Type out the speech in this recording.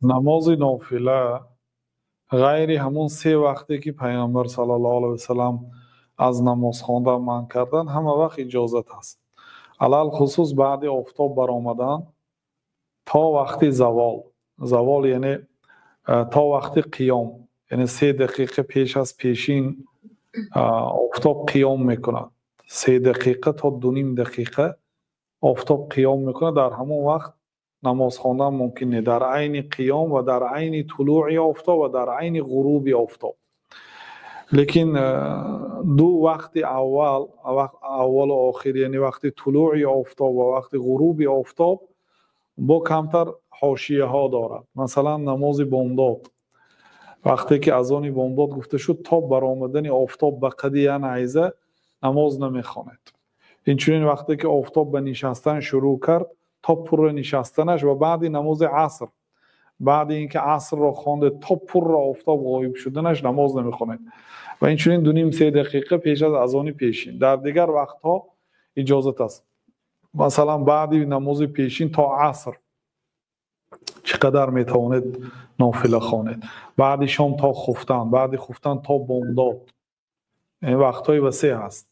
Намози нофила ғайри ҳамон се вақте ки Пайғамбар саллаллоҳу алайҳи васаллам аз намоз хондан манъ кардан, ҳама вақт иҷозат аст. Алалхусус баъди офтоб баромадан то вақти завол. Завол яъне то вақти қиём, яъне 3 дақиқа пеш аз пешин офтоб қиём мекунад. 3 дақиқа то 2,5 дақиқа офтоб қиём мекунад, дар ҳамон вақт намоз хондан мумкин не. Дар айни қиём ва дар айни тулӯи офтоб ва дар айни ғуруби офтоб. Лекин ду вақти аввал, аввалу охир, яъне вақти тулӯи офтоб ва вақти ғуруби офтоб бо камтар ҳошияҳо дорад. Масалан, намози бомдод, вақте ки азони бомдод гуфта шуд, то баромадани офтоб ба қади як найза намоз намехонед. Инчунин вақте ки офтоб ба нишастан шурӯъ кард, то пурра нишастанаш ва баъди намози аср, баъди ин ки асрро хондед, то пурра офтоб ғоиб шуданаш намоз намехонед ва инчунин 2,5-3 дақиқа пеш аз азони пешин. Дар дигар вақтҳо иҷозат аст. Масалан, баъди намози пешин то аср чӣ қадар метавонед нофила хонед, баъди шом то хуфтан, баъди хуфтан то бомдод, вақтҳои васеъ ҳаст.